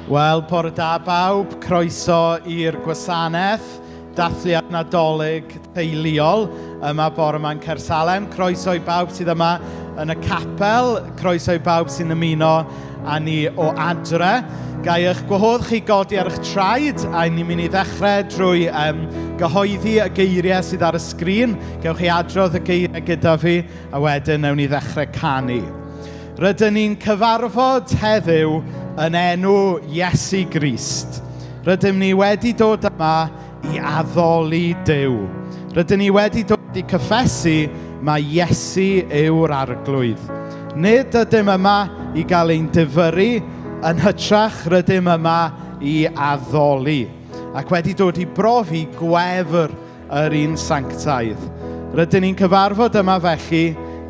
Wel, bore da bawb, croeso i'r gwasanaeth, dathliad Nadolig teuluol yma bore yma yn Caersalem. Croeso i bawb sydd yma yn y capel, croeso i bawb sy'n ymuno â ni o adre. Ga i eich gwahodd chi godi ar eich traed a ni'n mynd i ddechrau drwy gyhoeddi y geiriau sydd ar y sgrin. Gewch chi adrodd y geiriau gyda fi a wedyn newn ni ddechrau canu. Rydyn ni'n cyfarfod heddiw yn enw Iesu Grist. Rydym ni wedi dod yma i addoli Duw. Rydyn ni wedi dod i cyffesu mai Iesu yw'r Arglwydd. Nid ydym yma i gael ein difyrru, yn hytrach rydym yma i addoli, ac wedi dod i brofi gwefr yr un sanctaidd. Rydyn ni'n cyfarfod yma felly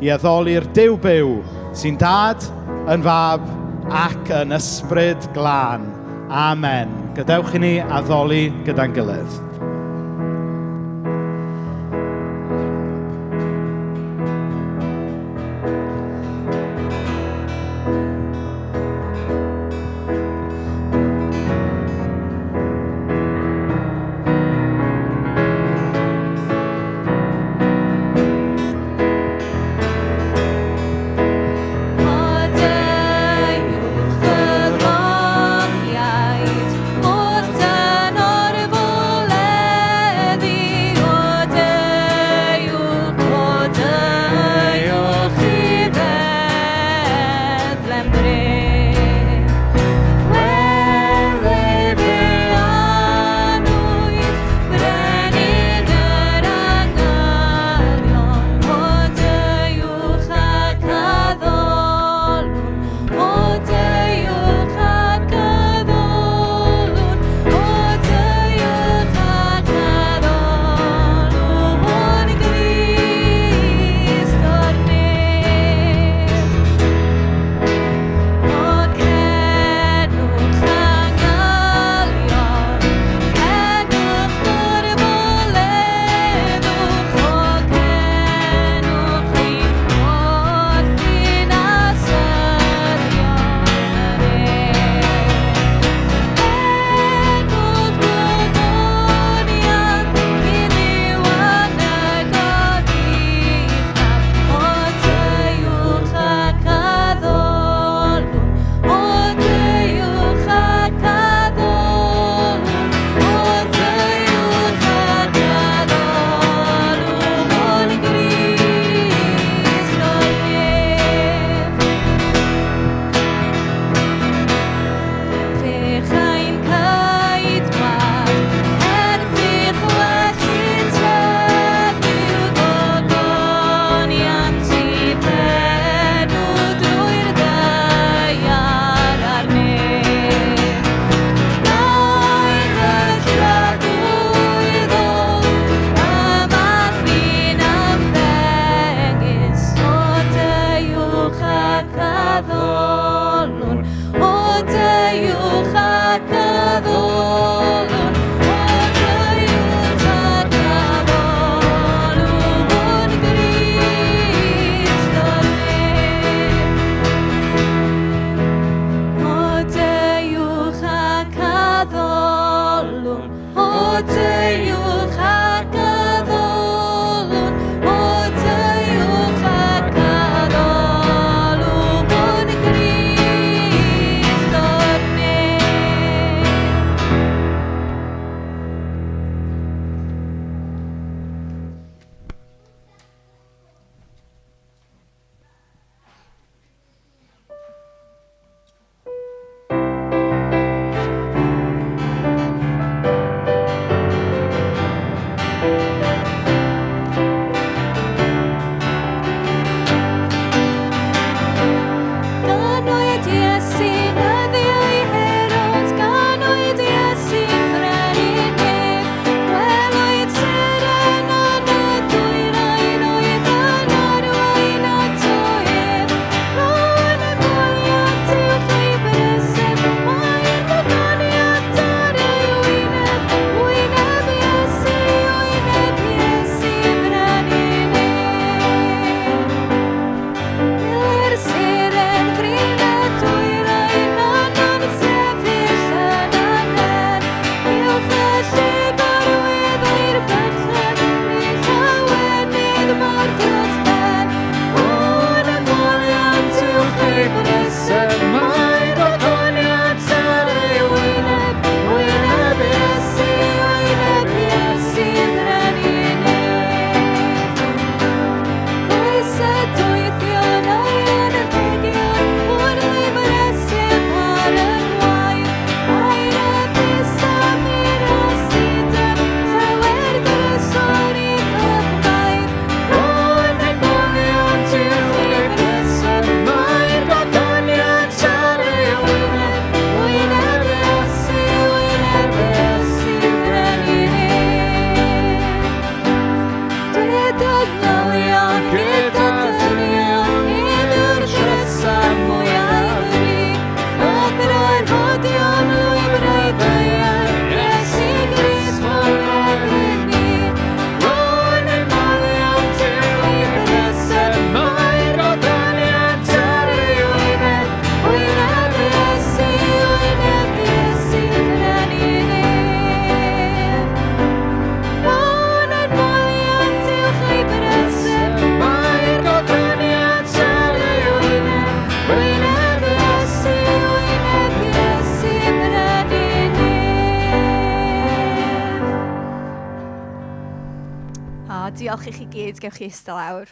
i addoli'r Duw byw, sy'n dad, yn fab ac yn ysbryd glân. Amen. Gadewch i ni addoli gyda'n gilydd. Diolch i chi gyd, gewch chi eistedd lawr.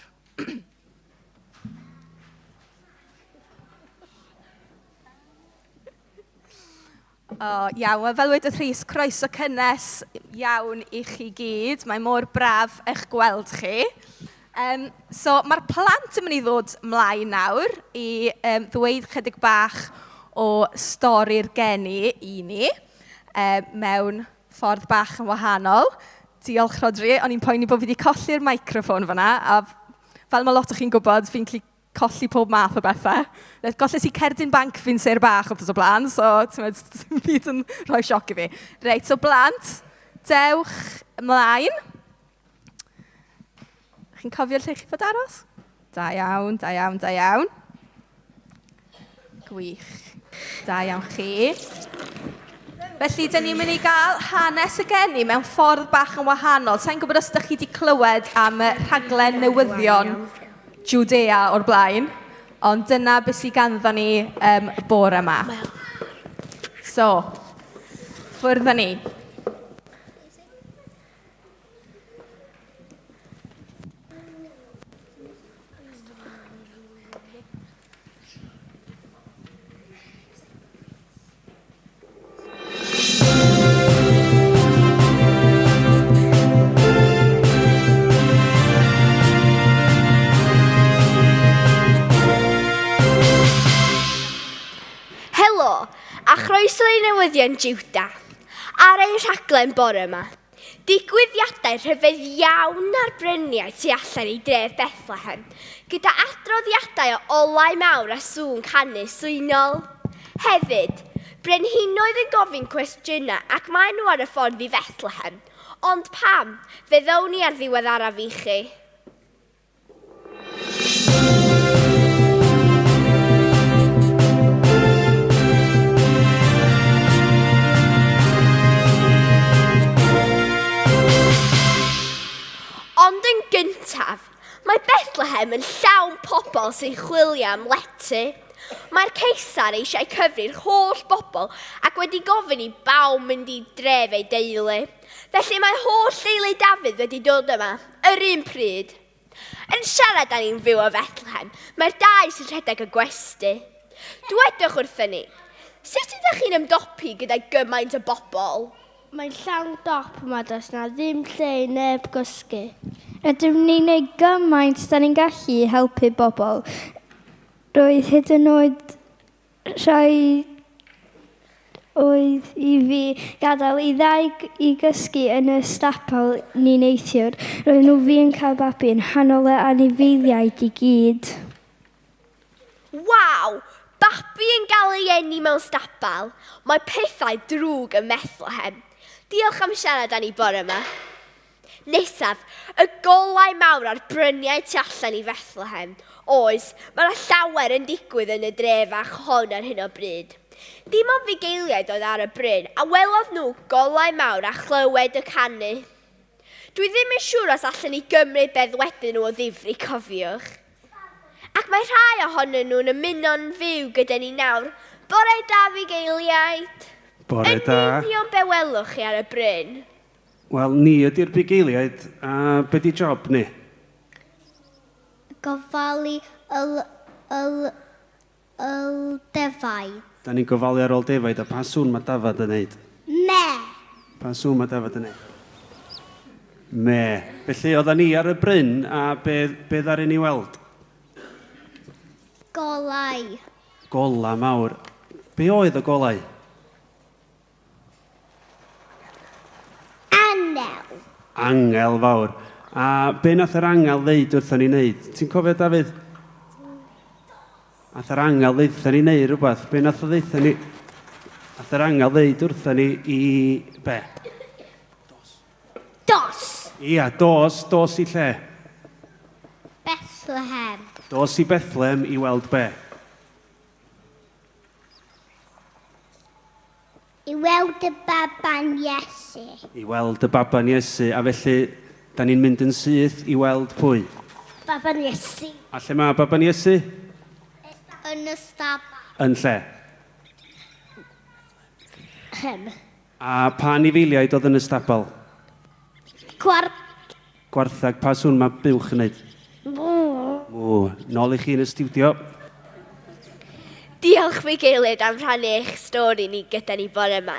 O, iawn, wel fel wedodd Rhys, croeso cynnes iawn i chi gyd. Mae mor braf eich gweld chi. So mae'r plant yn mynd i ddod mlaen nawr i ddweud chydig bach o stori'r geni i ni mewn ffordd bach yn wahanol. Diolch, Rhodri. O'n i'n poeni bod fi 'di colli'r meicroffon fan'na, a fel mae lot o chi'n gwybod, fi'n gallu colli pob math o bethau. Golles i cerdyn banc fi'n sêr bach wythnos o blaen, so timod, dim byd yn rhoi sioc i fi. Reit, so blant, dewch ymlaen. Chi'n cofio lle chi fod aros? Da iawn, da iawn, da iawn. Gwych. Da iawn chi. Felly, dyn ni'n mynd i gael hanes y geni mewn ffordd bach yn wahanol. Sa i'n gwybod os ydych chi wedi clywed am y rhaglen newyddion Judea o'r blaen, ond dyna beth sydd ganddo ni bore yma. So, ffwrdd â ni. Helo, a chroeso i newyddion Jiwda. Ar ein rhaglen bore yma, Digwyddiadau rhyfedd iawn ar bryniau tu allan i dref Bethlehem, gyda adroddiadau o olau mawr a sŵn canu swynol. Hefyd, brenhinoedd yn gofyn cwestiynau ac maen nhw ar y ffordd i Fethlehem. Ond pam? Fe ddown ni ar ddiweddaraf i chi. Ond yn gyntaf, mae Bethlehem yn llawn pobl sy'n chwilio am lety. Mae'r Ceisar eisiau cyfri'r holl bobl ac wedi gofyn i bawb mynd i dref ei deulu. Felly mae holl deulu Dafydd wedi dod yma, yr un pryd. Yn siarad â ni'n fyw o Fethlehem, mae'r dau sy'n rhedeg y gwesty. Dwedwch wrthyn ni, sut ydych chi'n ymdopi gyda gymaint o bobl? Mae'n llawn dop yma, does na ddim lle i neb gysgu. Rydym ni'n neud gymaint da ni'n gallu i helpu bobl. Roedd hyd yn oed Rhaid oedd i fi gadael i ddau i gysgu yn y stabal ni neithiwr. Roedden nhw fi'n cael babi yn nghanol y anifeiliaid i gyd. Waw! Babi yn gael ei eni mewn stabal. Mae pethau drwg ym Methlehem. Diolch am siarad â ni bore yma. Nesaf, y golau mawr a'r bryniau tu allan i Fethlehem. Oes, mae yna llawer yn digwydd yn y dre fach hon ar hyn o bryd. Dim ond fugeiliaid oedd ar y bryn, a welodd nhw golau mawr a chlywed y canu. Dwi ddim yn siŵr os allan ni gymryd be ddwedyn nhw o ddifri, cofiwch. Ac mae rhai ohonyn nhw'n ymuno'n fyw gyda ni nawr. Bore da, fugeiliaid! Bore da. Yn union be welwch chi ar y bryn? Wel, ni ydy'r bugeiliaid, a be 'di job ni? Gofalu yl, yl, yl defaid. Da ni'n gofalu ar ôl defaid, a pa sŵn mae dafad yn neud? Me. Pa sŵn mae dafad yn neud? Me. Felly, oedda ni ar y bryn, a be, be ddaru ni weld? Golau. Golau mawr. Be oedd y golau? Angel. Angel fawr. A be nath yr angel ddeud wrthon ni wneud? Ti'n cofio, Dafydd? Nath yr angel ddeutha ni wneud rhywbeth. Be nath o ddeutha ni? Nath yr angel ddeud wrthon ni i... Be? Dos. Dos. Ia, dos. Dos i lle? Bethlehem. Dos i Bethlehem i weld be? I weld y baban Iesu. I weld y baban Iesu, a felly, da ni'n mynd yn syth i weld pwy? Baban Iesu. A lle mae baban Iesu? Yn y stabal. Yn lle? Hem. A pa anifeiliaid oedd yn y stabal? Cwar. Gwarthag, pa sŵn mae buwch yn neud? Mw. Nôl i chi yn y stiwdio. Diolch fi gilydd am rhannu eich stori ni gyda ni bore yma.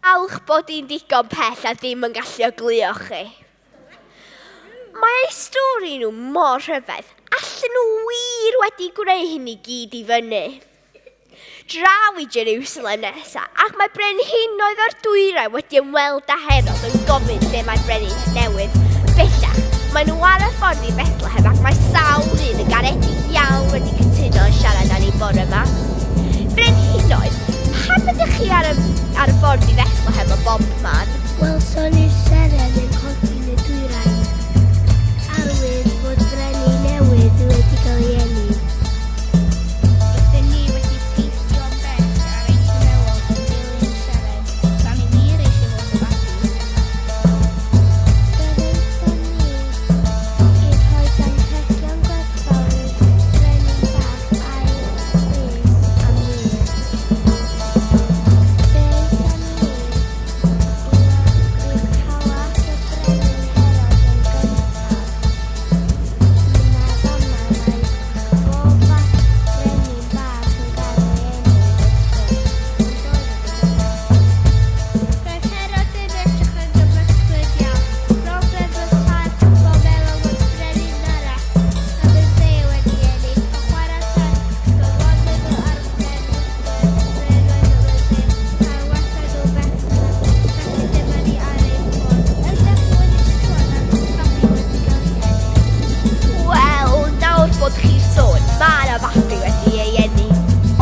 Falch bod i'n digon pell a ddim yn gallu ogleuo chi. Mae eu stori nhw mor rhyfedd. Allan nhw wir wedi gwneud hyn i gyd i fyny. Draw i Jerusalem nesa, ac mae brenhinoedd o'r dwyrain wedi ymweld â Herod yn gofyn lle mae brenin newydd. Bellach, maen nhw ar y ffordd i Bethlehem ac mae sawl un yn garedig iawn wedi cytuno yn siarad â ni bore yma. Brenhinoedd, pam ydych chi ar y, ar y ffordd i Bethlehem o bob man? Welson ni'r seren yn codi yn y dwyrain, arwydd fod brenin newydd wedi cael ei eni. Rydyn ni wedi teithio'n bell ar ein camelod yn dilyn y seren. Da ni wir eisiau gweld y babi. Fe wnaethon ni i rhoi anrhegion gwerthfawr i'r brenin bach a'i llys am wir. Fe aethon ni i'r palas y brenin Herod yn gyntaf. Yna fama mae bob brenin bach yn gael ei eni, wrth gwrs, ond doedd o ddim yna. Roedd Herod yn edrych yn gymysglyd iawn. Broblem fysa'r bobl meddwl fod brenin arall na Meseia wedi eni, a chwarae teg, gorfodon nhw ar bren y Meseia a wastad o Bethlehem, felly dyma ni ar ein ffordd. Ydych chi wedi clywed am babi wedi cael ei eni? Wel, nawr bod chi'n sôn, mae yna fabi wedi ei eni,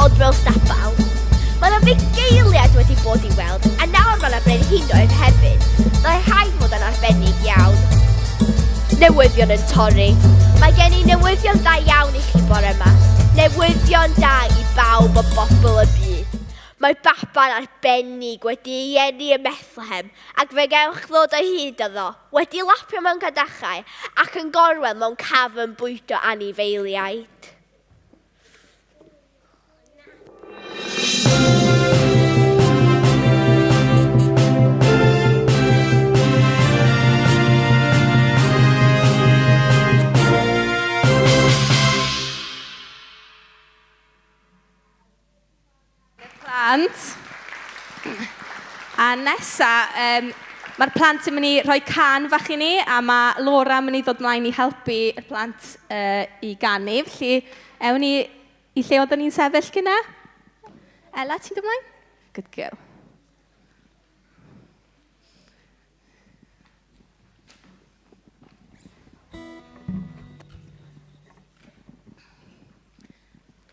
ond mewn stabal. Mae yna fugeiliaid wedi bod i weld, a nawr mae yna brenhinoedd hefyd. Mae rhaid fod yn arbennig iawn. Newyddion yn torri. Mae gen i newyddion da iawn i chi bore yma. Newyddion da i bawb o bobl y byd. Mae baban arbennig wedi ei eni ym Methlehem, ac fe gewch ddod o hyd iddo, wedi lapio mewn cadachau ac yn gorwedd mewn cafn bwydo anifeiliaid. Plant. A nesa, mae'r plant yn mynd i rhoi cân fach i ni, a mae Laura yn mynd i ddod mlaen i helpu y plant i ganu. Felly, ewn ni i lle oedden ni'n sefyll cynna. Ela, ti'n dod mlaen? Good girl.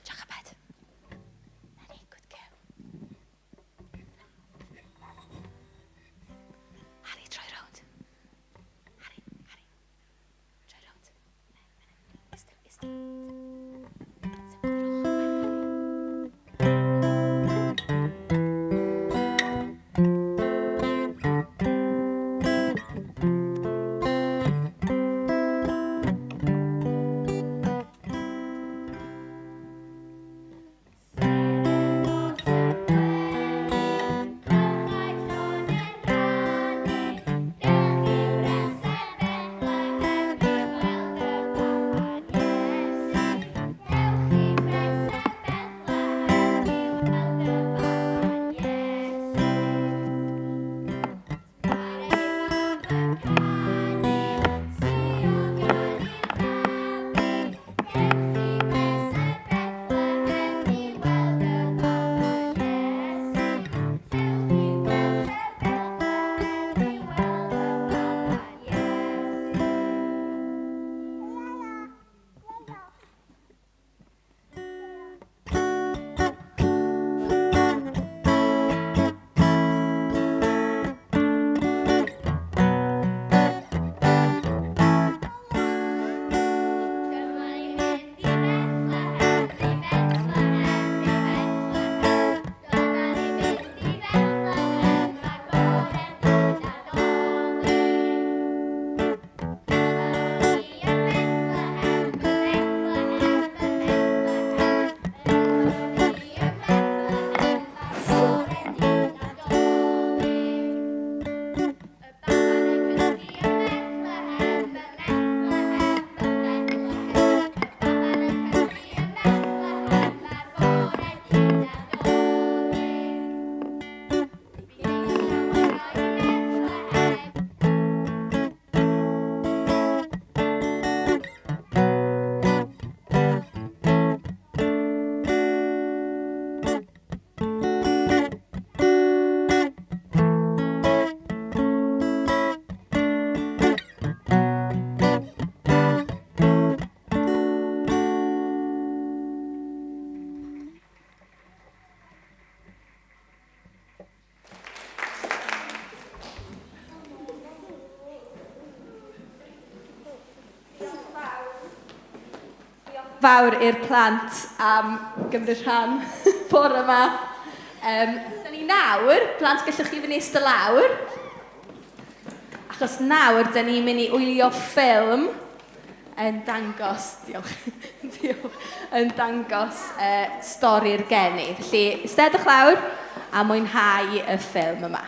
Jochebed. Nelly, good girl. Harry, troi rownd. Harry, Harry. Troi rownd. Ista, ista. Symud i'r ochr bach, Harry. fawr i'r plant am gymryd rhan bore yma. Um, da ni nawr, plant gallwch chi fynd eistedd lawr. Achos nawr, da ni'n mynd i wylio ffilm yn dangos, diolch, diolch, yn dangos uh, stori'r geni. Felly, steddwch lawr a mwynhau y ffilm yma.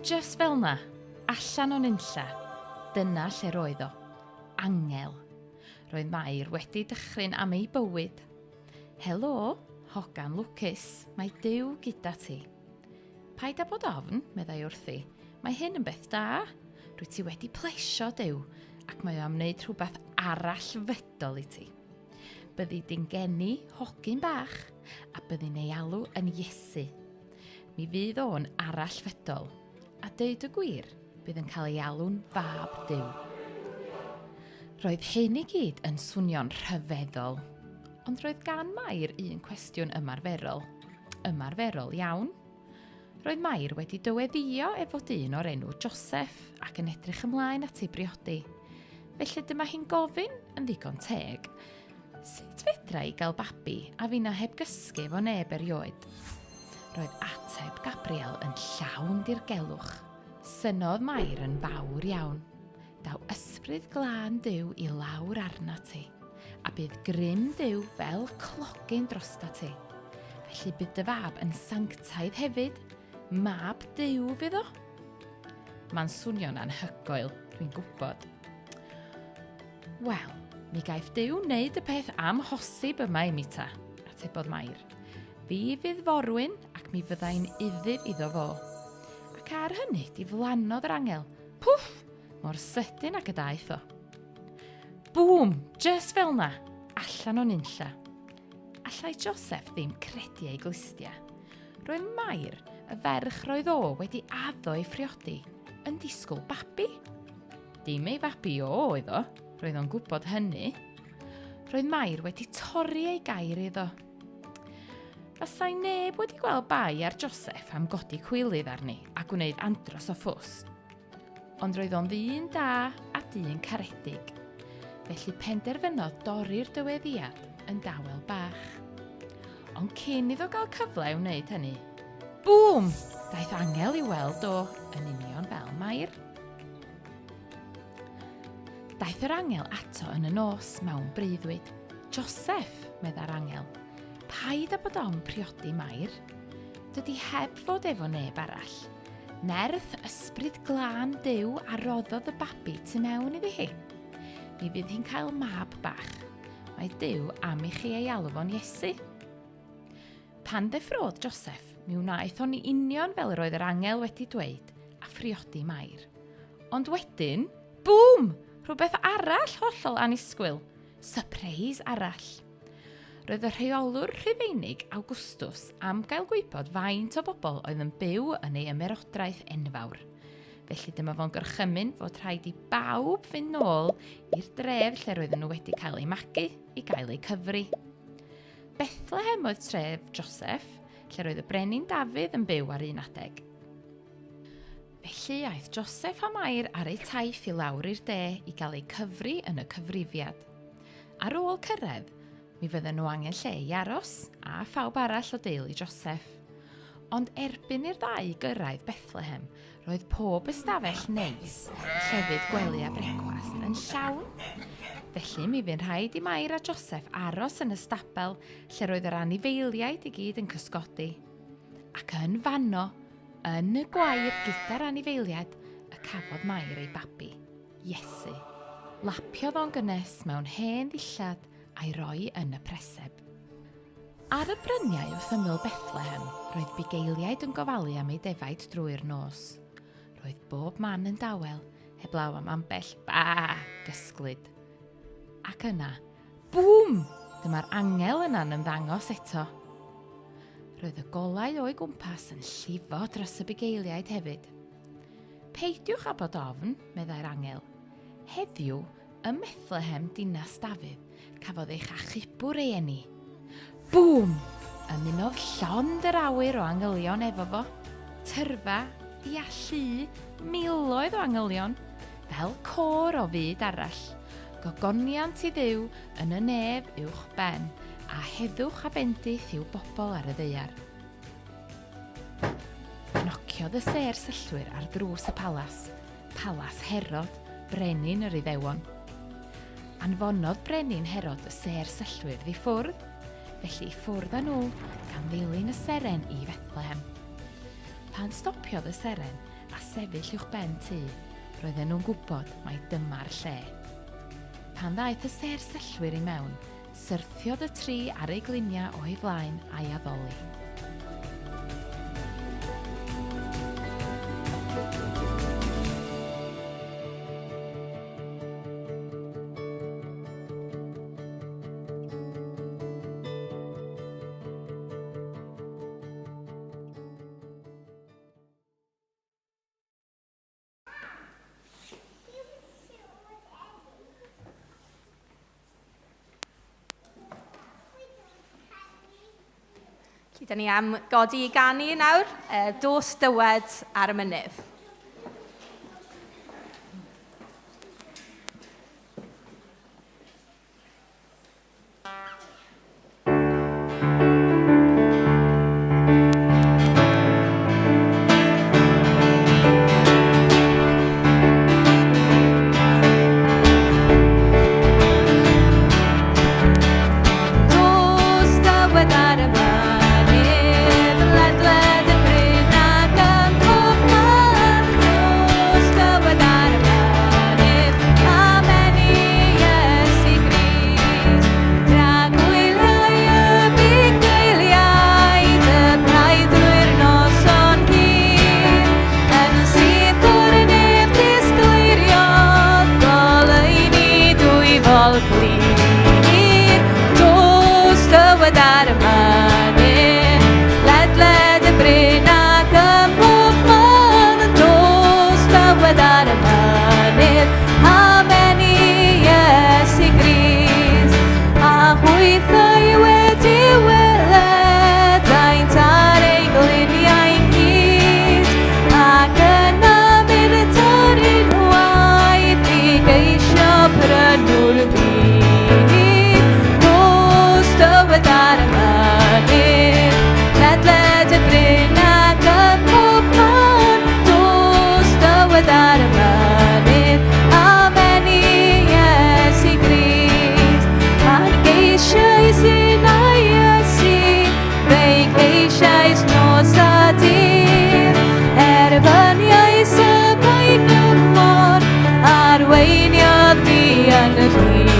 Just fel na, allan o'n unlla, dyna lle roedd o. Angel. Roedd Mair wedi dychryn am ei bywyd. Helo, hogan lwcus, mae Duw gyda ti. Paid â bod ofn, meddai wrthi, mae hyn yn beth da. Rwyt ti wedi plesio Duw, ac mae o am wneud rhywbeth arall fydol i ti. Byddi di'n geni hogyn bach a byddi'n ei alw yn Iesu. Mi fydd o'n arallfydol, a deud y gwir, bydd yn cael ei alw'n fab Duw. Roedd hyn i gyd yn swnio'n rhyfeddol, ond roedd gan Mair un cwestiwn ymarferol. Ymarferol iawn. Roedd Mair wedi dyweddïo efo dyn o'r enw Joseph ac yn edrych ymlaen at ei briodi. Felly dyma hi'n gofyn yn ddigon teg, sut fedra i gael babi a finna heb gysgu efo neb erioed? Roedd ateb Gabriel yn llawn dirgelwch. Synnodd Mair yn fawr iawn. Daw ysbryd glân Duw i lawr arna ti, a bydd grym Duw fel clogyn drosta ti. Felly bydd dy fab yn sanctaidd hefyd, mab Duw fydd o. Mae'n swnio'n anhygoel, dwi'n gwybod. Wel, mi gaiff Duw wneud y peth amhosib yma i mi ta, atebodd Mair. Fi fydd forwyn ac mi fyddai'n ufudd iddo fo. Ac ar hynny diflannodd yr angel. Pwff! Mor sydyn ag y daeth o. Bŵm! Just fel na! Allan o'n unlla. Allai Joseph ddim credu ei glustiau. Roedd Mair, y ferch roedd o wedi addo ei phriodi, yn disgwyl babi. Dim ei fabi o oedd o, roedd o'n gwybod hynny. Roedd Mair wedi torri ei gair iddo. Fasai neb wedi gweld bai ar Joseph am godi cwilydd arni a gwneud andros o ffws. Ond roedd o'n ddyn da a dyn caredig. Felly penderfynodd dorri'r dyweddiad yn dawel bach. Ond cyn iddo gael cyfle i wneud hynny, bŵm! Daeth angel i weld o yn union fel Mair. Daeth yr angel ato yn y nos mewn breuddwyd. Joseph, meddai'r angel, paid â bod ofn priodi Mair. Dydy heb fod efo neb arall. Nerth ysbryd glân Duw a roddodd y babi tu mewn iddi hi. Mi fydd hi'n cael mab bach. Mae Duw am i chi ei alw fo'n Iesu. Pan ddeffrodd Joseph, mi wnaeth o'n union fel yr oedd yr angel wedi dweud a phriodi Mair. Ond wedyn, bŵm! Rhywbeth arall hollol annisgwyl. Sypreis arall. Roedd y rheolwr Rhufeinig Augustus am gael gwybod faint o bobl oedd yn byw yn ei ymerodraeth enfawr. Felly dyma fo'n gorchymyn fod rhaid i bawb fynd nôl i'r dref lle roedden nhw wedi cael eu magu i gael eu cyfri. Bethlehem oedd tref Joseph, lle roedd y brenin Dafydd yn byw ar un adeg. Felly aeth Joseph a Mair ar eu taith i lawr i'r de i gael eu cyfri yn y cyfrifiad. Ar ôl cyrraedd, mi fydden nhw angen lle i aros, a phawb arall o deulu Joseph. Ond erbyn i'r ddau gyrraedd Bethlehem, roedd pob ystafell neis, llefydd gwely a brecwast, yn llawn. Felly mi fu'n rhaid i Mair a Joseph aros yn y stabel lle roedd yr anifeiliaid i gyd yn cysgodi. Ac yn fanno, yn y gwair gyda'r anifeiliaid, y cafodd Mair ei babi. Iesu. Lapiodd o'n gynnes mewn hen ddillad a'i roi yn y preseb. Ar y bryniau wrth ymyl Bethlehem, roedd bugeiliaid yn gofalu am eu defaid drwy'r nos. Roedd bob man yn dawel, heblaw am ambell ba gysglyd. Ac yna, bŵm! Dyma'r angel yna'n ymddangos eto. Roedd y golau o'i gwmpas yn llifo dros y bugeiliaid hefyd. Peidiwch â bod ofn, meddai'r angel. Heddiw, ym Methlehem, dinas Dafydd, cafodd eich achubwr ei eni. Bŵm! Ymunodd llond yr awyr o angylion efo fo. Tyrfa Ia, llu, miloedd o angylion, fel côr o fyd arall, gogoniant i Dduw yn y nef uwch ben, a heddwch a bendith i'w bobl ar y ddaear. Cnociodd y sêr syllwyr ar ddrws y palas, palas Herod, brenin yr Iddewon. Anfonodd brenin Herod y sêr syllwyr i ffwrdd, felly i ffwrdd â nhw gan ddilyn y seren i Fethlehem. Pan stopiodd y seren a sefyll uwch ben tŷ, roedden nhw'n gwybod mai dyma'r lle. Pan ddaeth y sêr syllwyr i mewn, Syrthiodd y tri ar eu gliniau o'i flaen a'i addoli. Felly, da ni am godi i ganu nawr, dos dywed ar y mynydd. Dos dywed ar y mynydd, ledled y bryn ac ym mhob man. Dos dywed ar y mynydd, amen i Iesu Grist. Dragwyliau y bugeiliaid, y praidd drwy'r noson hir. Yn syth o'r nef disgleiriodd goleuni dwyfol glir. Dos dywed ar y mynydd, ledled y bryn ac ym mhob man. Dos dywed ar y mynydd, amen i Iesu Grist. A hwythau wedi weled, aent ar eu gliniau ynghyd, ac yna mynd ar unwaith i geisio prynu'r byd. Dos dywed ar y mynydd, ledled y bryn ac ym mhob man. Dos dywed ar y mynydd, amen i Iesu Grist. Pan geisiais innau Iesu, fe'i ceisiais nos a dydd. Erfyniais y mae gymorth, arweiniodd fi yn rhydd.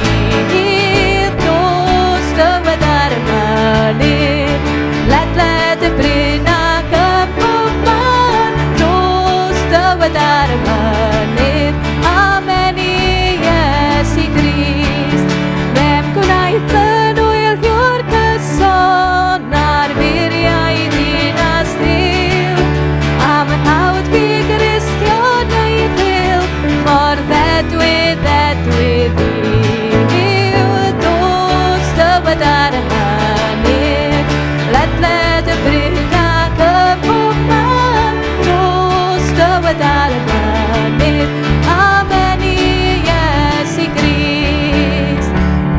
Dos dywed ar y mynydd, ledled y bryn ac ym mhob man. Dos dywed ar y mynydd, amen i Iesu Grist. Fe'm gwnaeth yn wyliwr cyson ar furiau dinas Dduw. Am rhawd fi Gristion ei dduw, mor ddedwydd, ddedwydd yw. Dos dywed ar y mynydd, ledled y bryn ac ym mhob man. Dos dywed ar y mynydd, amen i Iesu Grist.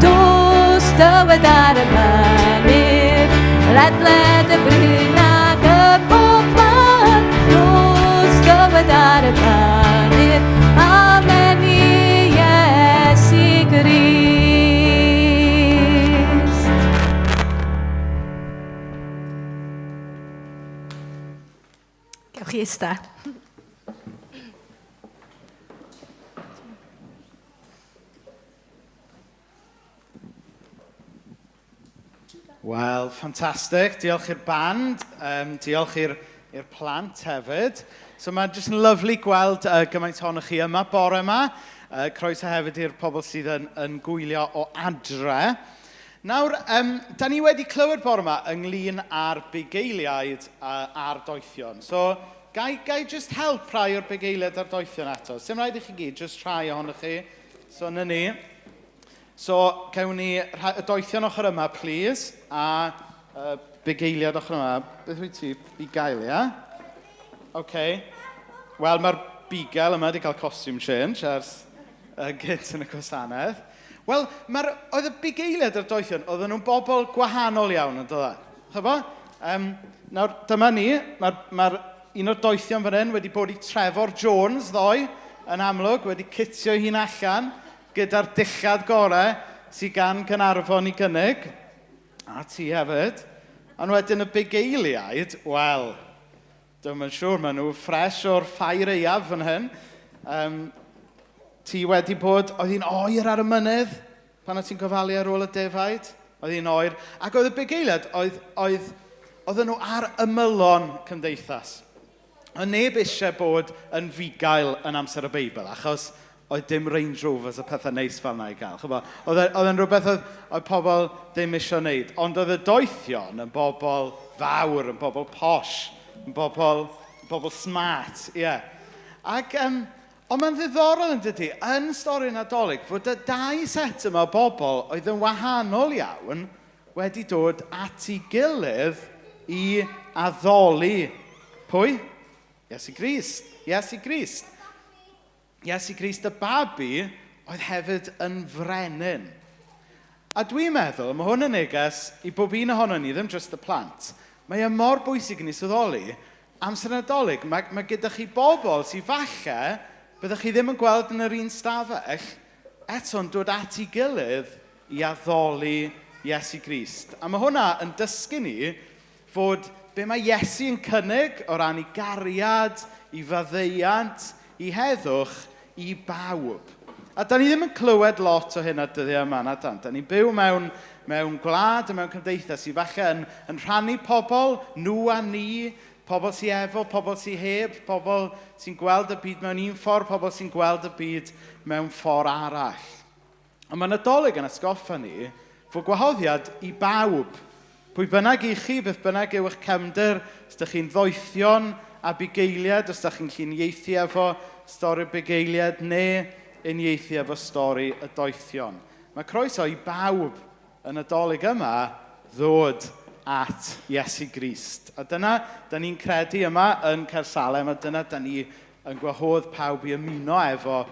Dos dywed ar y mynydd, ledled y bryn ac ym mhob man. Dos dywed ar y mynydd, amen i Iesu Grist. Gewch chi ista. Wel, ffantastig. Diolch i'r band. Diolch i'r i'r plant hefyd. So mae'n jyst yn lyflu gweld gymaint ohonoch chi yma bore yma. Croeso hefyd i'r pobl sydd yn, yn gwylio o adre. Nawr, da ni wedi clywed bore yma ynglyn â'r bugeiliaid a'r doethion. So, ga i, ga i jyst help rhai o'r bugeiliaid a'r doethion eto? Sim rhaid i chi gyd, jyst rhai ohonoch chi. So, na ni. So, cewn ni y doethion ochr yma, please, a bugeiliad ochr yma. Beth wyt ti? Bugail, ia? OK. Wel, mae'r bugel yma wedi cael costume change ers gynt yn y gwasanaeth. Wel, mae'r, oedd y bugeiliaid a'r doethion, oedden nhw'n bobl gwahanol iawn, yn dod Chybo? Nawr, dyma ni, mae'r mae un o'r doethion fan hyn wedi bod i Trefor Jones ddoe, yn amlwg, wedi citio hun allan gyda'r dillad gorau sydd gan Gaernarfon i gynnig. A ti hefyd. Ond wedyn y bugeiliaid, wel, dwi'm yn siŵr, maen nhw ffres o'r ffair aeaf fan hyn. Ti wedi bod, oedd hi'n oer ar y mynydd pan oedd ti'n gofalu ar ôl y defaid? Oedd hi'n oer. Ac oedd y bugeiliaid, oedd, oedd, oedden nhw ar ymylon cymdeithas. Oedd neb eisiau bod yn fugail yn amser y Beibl, achos oedd dim Range Rovers a pethau neis fel yna i gael. Chibod, oedd e, oedd e'n rhywbeth oedd, oedd pobl ddim eisiau wneud. Ond oedd y doethion yn bobl fawr, yn bobl posh, yn bobl, bobl smart, ie. Yeah. Ac, ond mae'n ddiddorol yn dydy, yn stori Nadolig, fod y dau set yma o bobl oedd yn wahanol iawn wedi dod at ei gilydd i addoli. Pwy? Iesu Grist. Iesu Grist. Iesu Grist y babi oedd hefyd yn frenin. A dwi'n meddwl, mae hwn yn neges i bob un ohono ni, ddim jyst y plant. Mae e mor bwysig i ni sylweddoli, amser Nadolig, mae, mae gyda chi bobl sydd falle, byddwch chi ddim yn gweld yn yr un stafell, eto'n dod at ei gilydd i addoli Iesu Grist. A mae hwnna yn dysgu ni fod be mae Iesu yn cynnig o ran ei gariad, ei faddeuant, ei heddwch i bawb. A da ni ddim yn clywed lot o hynna dyddiau yma, na dan. Da ni'n byw mewn, mewn gwlad a mewn cymdeithas sydd falle yn, yn rhannu pobl, nhw a ni, pobl sydd efo, pobl sydd heb, pobl sy'n gweld y byd mewn un ffordd, pobl sy'n gweld y byd mewn ffordd arall. Ond mae Nadolig yn atgoffa ni fod gwahoddiad i bawb. Pwy bynnag i chi, beth bynnag yw eich cefndir, os ydych chi'n ddoethion a bugeiliaid, os ydych chi'n lluniaethu efo stori bugeiliaid, neu uniaethu efo stori y doethion. Mae croeso i bawb y Nadolig yma ddod at Iesu Grist. A dyna, da ni'n credu yma yn Caersalem, a dyna da ni yn gwahodd pawb i ymuno efo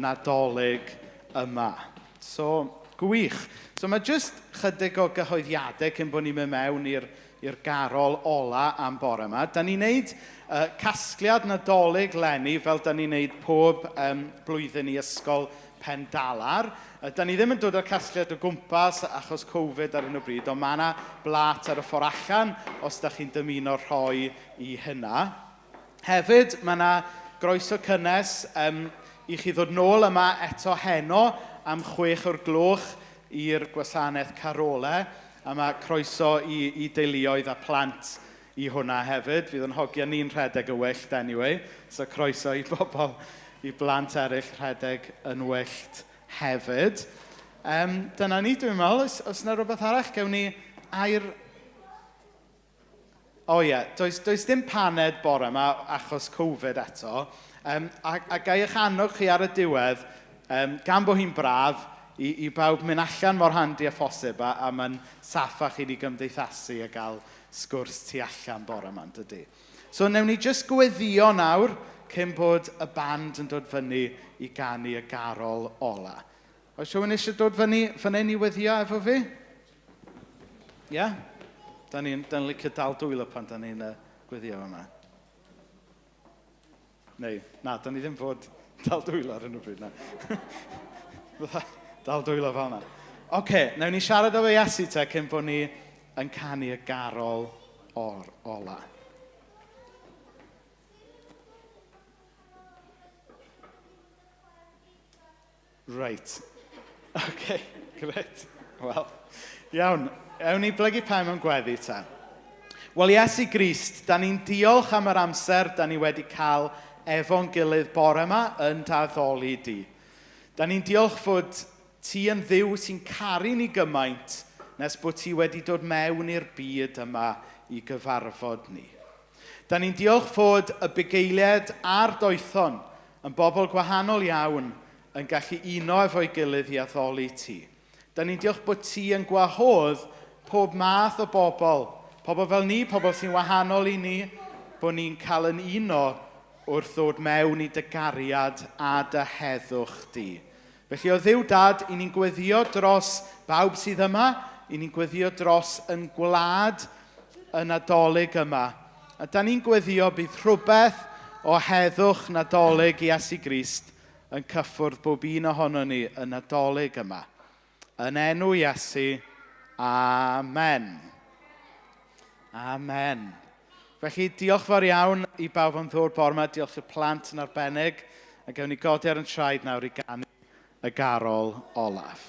Nadolig yma. So, gwych. So mae jyst chydig o gyhoeddiadau cyn bod ni'n mynd mewn i'r i'r garol ola am bore yma. Da ni'n neud casgliad Nadolig leni fel da ni'n neud pob blwyddyn i ysgol Pendalar. Da ni ddim yn dod â'r casgliad o gwmpas achos Covid ar hyn o bryd, ond mae yna blat ar y ffordd allan os da chi'n dymuno rhoi i hynna. Hefyd, mae yna groeso cynnes i chi ddod nôl yma eto heno am 6 o'r gloch i'r gwasanaeth carole, a mae croeso i, i deuluoedd a plant i hwnna hefyd. Fydd yn hogiau ni'n rhedeg y wyllt anyway, so croeso i bobl, i blant eraill rhedeg yn wyllt hefyd. Dyna ni, dwi'n meddwl. Oes, oes yna rhywbeth arall? Gewn ni air... O ie, does, does dim paned bore yma achos Covid eto. A, a ga i eich annog chi ar y diwedd, gan bod hi'n braf, i, i bawb mynd allan mor handi â phosib a, a mae'n saffach i ni gymdeithasu a gael sgwrs tu allan bore yma, yn dydy. So, newn ni jyst gweddïo nawr cyn bod y band yn dod fyny i ganu y garol ola. Oes rhywun eisiau dod fyny fan hyn i weddïo efo fi? Ie? Yeah? Da ni'n da ni licio dal dwylo pan da ni'n gweddio yma. Neu, na, da ni ddim fod dal dwylo ar hyn o bryd, na. Fatha, dal dwylo fel yna. Oce, okay, nawn ni siarad efo Iesu te cyn bod ni yn canu y garol o'r ola. Reit. Oce, okay, grêt. Wel, iawn. Ewn ni blygu pen mewn gweddi te. Wel, Iesu Grist, da ni'n diolch am yr amser da ni wedi cael efo'n gilydd bore yma yn daddoli di. Da ni'n diolch fod ti yn Dduw sy'n caru ni gymaint nes bod ti wedi dod mewn i'r byd yma i gyfarfod ni. Da ni'n diolch fod y bugeiliaid a'r doethon yn bobl gwahanol iawn yn gallu uno efo'i gilydd i addoli ti. Da ni'n diolch bod ti yn gwahodd pob math o bobl, pobl fel ni, pobl sy'n wahanol i ni, bod ni'n cael yn uno wrth ddod mewn i dy gariad a dy heddwch di. Felly o Dduw Dad, i ni'n gweddio dros bawb sydd yma, i ni'n gweddio dros yn gwlad y Nadolig yma. A da ni'n gweddio bydd rhywbeth o heddwch Nadolig Iesu Grist yn cyffwrdd bob un ohono ni y Nadolig yma. Yn enw Iesu, amen. Amen. Felly, diolch fawr iawn i bawb am ddod bore yma. Diolch i'r plant yn arbennig. A gewn ni godi ar yn traed nawr i ganu y garol olaf.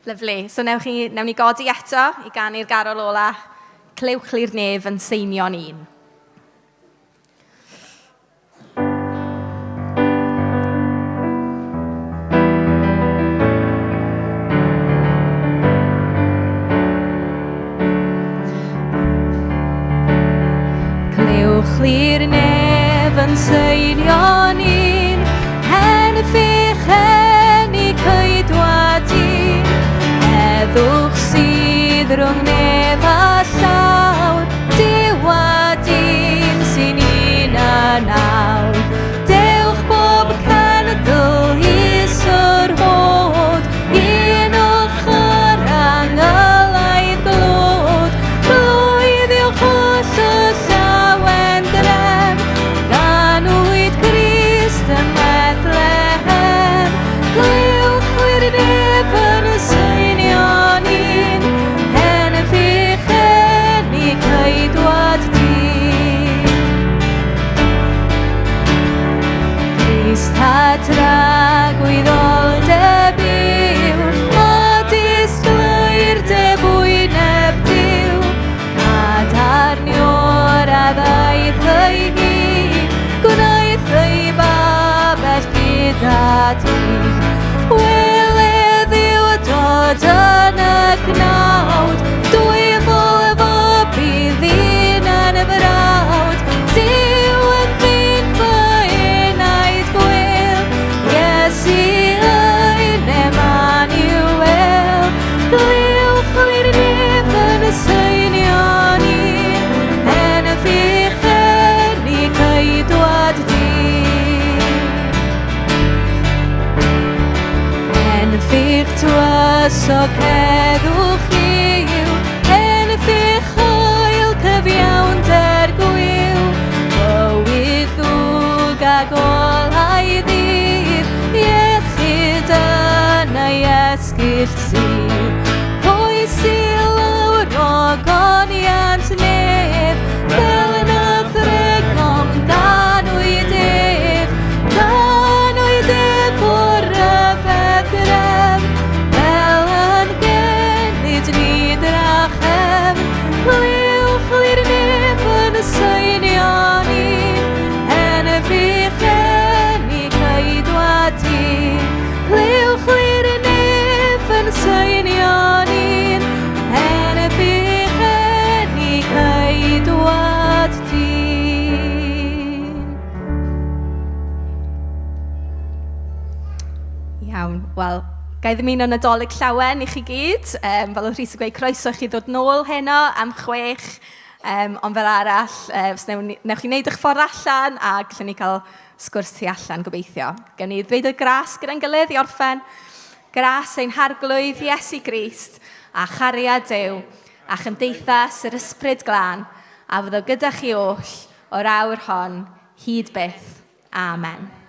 Lyfli. So newch chi, newn ni godi eto i ganu'r garol ola. Clywch li'r nef yn seinio'n un. Clywch li'r nef yn seinio'n un, hen fucheni ceidwad i, heddwch sydd rhwng nef a llawr, Duw a dyn sy'n un a nawr. Dewch bob cenedl is yr hod, un ochr angylaidd glod, bloeddiwch holl y llawen drefn, ganwyd Crist ym Methlehem. Clywch wir nef yn seinio'n un, hen fucheni ceidwad dyn. Crist a tragwyddoldeb yw, a disgleirdeb wyneb Duw, cadarnio'r a ddaeth ei hun, gwnaeth ei babell gyda dyn. Wele Dduw dod yn y cnawd, dwyfol fab i ddyn yn y frawd. Duw yn ddyn fy enaid gwyl, Iesu yn Emmanuel. Glywch wir nef yn seinio'n un, en y fucheni ceidwad dyn. En ffych tywysog heddwch yw, en ffych hoel cyfiawnder gwiw, bywyd ddwg a golau ddydd, iechyd yn ei esgyll sydd. Pwy sy'n lawr o goniant nef, fel yn y thregom ganwyd ef, ganwyd ef o ryfedd drefn, fel yn genid ni drachefn, clywch li'r nef yn seinio'n un, en y fucheni ceidwad i. Clywch li'r nef yn seinio'n un, en y fucheni ceidwad di. Iawn, wel, ga i ddymuno Nadolig llawen i chi gyd. Fel oedd Rhys yn gweud, croeso i chi ddod nôl heno am 6. Ond fel arall, os wnewch chi wneud eich ffordd allan a gallwn ni cael sgwrs tu allan gobeithio. Gawn ni ddweud y gras gyda'n gilydd i orffen. Gras ein Harglwydd Iesu Grist a chariad Duw a chymdeithas yr Ysbryd Glân a fyddo gyda chi oll o'r awr hon hyd byth. Amen.